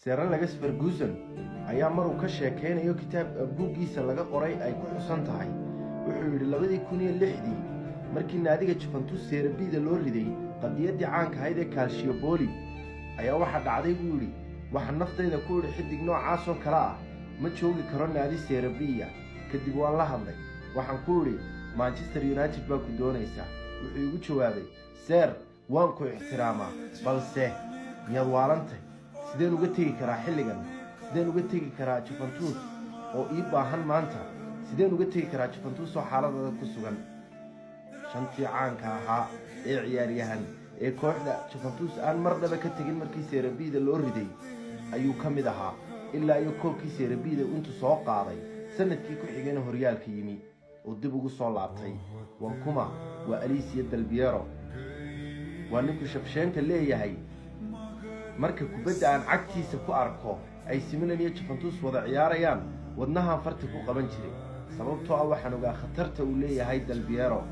Sir Alex Ferguson ayaa maruu ka sheekaynayo kitaab buuggiisa laga qoray ay ku xusan tahay, wuxuu yidhi: 2006-dii markii naadiga Juventus Serie B-da loo riday, qadiyaddii caanka ahayd ee Calciopoli ayaa waxaa dhacday, buu yidhi, waxaa naftayda ku idhi, xidig noocaasoo kale ah ma joogi karo naadi Serie B-ya. Kadib waan la hadlay, waxaan ku idhi, "Manchester United baa ku doonaysaa." Wuxuu igu jawaabay, "Sir, waan ku ixtiraamaa, balse miyaad waalantay? Sideen uga tegi karaa xilligan? Sideen uga tegi karaa Juventus oo ii baahan maanta? Sideen uga tegi karaa Juventus oo xaalad adag ku sugan?" Shantii caanka ahaa ee ciyaaryahan ee kooxda Juventus aan marnaba ka tegin markii Serie B-da loo riday ayuu ka mid ahaa, ilaa iyo koobkii Serie B-da intuu soo qaaday, sanadkii ku xigayna horyaalka yimi oo dib ugu soo laabtay. Waa kuma? Waa Alessio Del Piero. Waa ninku Shevchenko leeyahay, marka kubadda aan cagtiisa ku arko ay Milan iyo Juventus wada ciyaarayaan, wadnahaan farta ku qaban jiray, sababtoo ah waxaan ogaa khatarta uu leeyahay Del Piero.